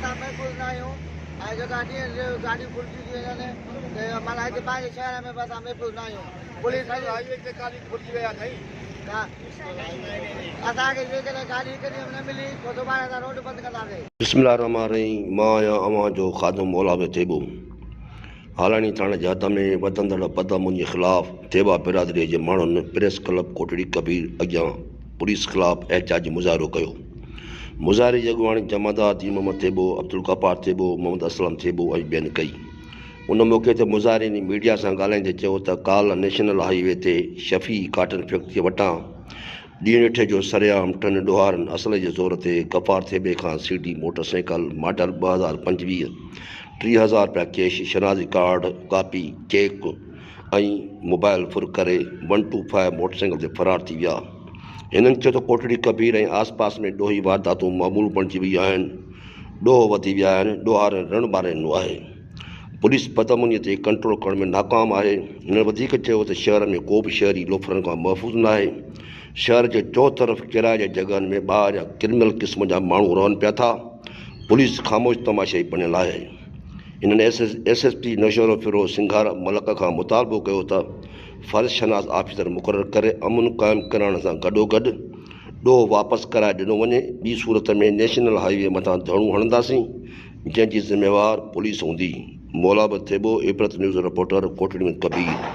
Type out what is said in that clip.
اسان محفوظ نه آهيون ۽ جيڪا ڏينهن جو گاڏيون ڦرجي ٿيون وڃن ته معنيٰ هتي پنهنجي شهر ۾ به اسان محفوظ نه آهيون پوليس هاء وي تي گاڏي ڦرجي وئي آهي سائين. اسان کي جيڪڏهن گاڏي هڪ ڏينهن ۾ نه ملي پوء سڀاڻي اسان روڊ بند ڪنداسين. بسم الله الرحمٰن الرحيم مان آهيان اوهان جو خادم مولا ٿيٻو. هالاڻي ٿاڻي جي حد ۾ وڌندڙ بدامني خلاف ٿيٻا برادري جي ماڻهن پريس ڪلب ڪوٽڙي ڪبير اڳيان پوليس خلاف احتجاجي مظاهرو ڪيو. مظاهري جي اڳواڻي جمعدار دين محمد ٿيٻو، عبدالغفار ٿيٻو، محمد اسلم ٿيٻو ۽ ٻين ڪئي. ان موقعي تي مظاهرين ميڊيا سان ڳالهائيندي چيو ته ڪالهه نيشنل هاء وي تي شفيع ڪاٽن فيڪٽري وٽان ڏينهن ڏٺي جو سرعام ٽن ڏوهارين اسلحي جي زور تي غفار ٿيٻي کان C D motorcycle model 2025 3000 رپيا ڪيش، شناختي ڪارڊ ڪاپي، چيڪ ۽ موبائل ڦر ڪري one two five motor cycle تي فرار ٿي ويا. هنن چيو ته ڪوٽڙي ڪبير ۽ آس پاس ۾ ڏوهي وارداتون معمول بڻجي ويون آهن، ڏوهه وڌي ويا آهن، ڏوهارين رڻ ٻاري ڏنو آهي. پوليس بدامني تي ڪنٽرول ڪرڻ ۾ ناڪام آهي. هنن وڌيڪ چيو ته شهر ۾ ڪو به شهري لوفرن کان محفوظ ناهي، شهر جي چوطرف ڪرائي جي جڳهن ۾ ٻاهر جا ڪرمنل قسم جا ماڻهو رهن پيا ٿا، پوليس خاموش تماشائي بڻيل آهي. هنن S S P Naushahro Feroze Singhar Malik کان مطالبو ڪيو ته فرض شناس آفيسر مقرر ڪري امن قائم ڪرائڻ سان گڏوگڏ ڏوهه واپس ڪرائي ڏنو وڃي، ٻي صورت ۾ نيشنل هاء وي مٿان ڌرڻو هڻنداسين، جنهن جي ذميوار پوليس هوندي. مولا به ٿيٻو، عبرت نيوز رپورٽر، ڪوٽڙي ۾ ڪبير.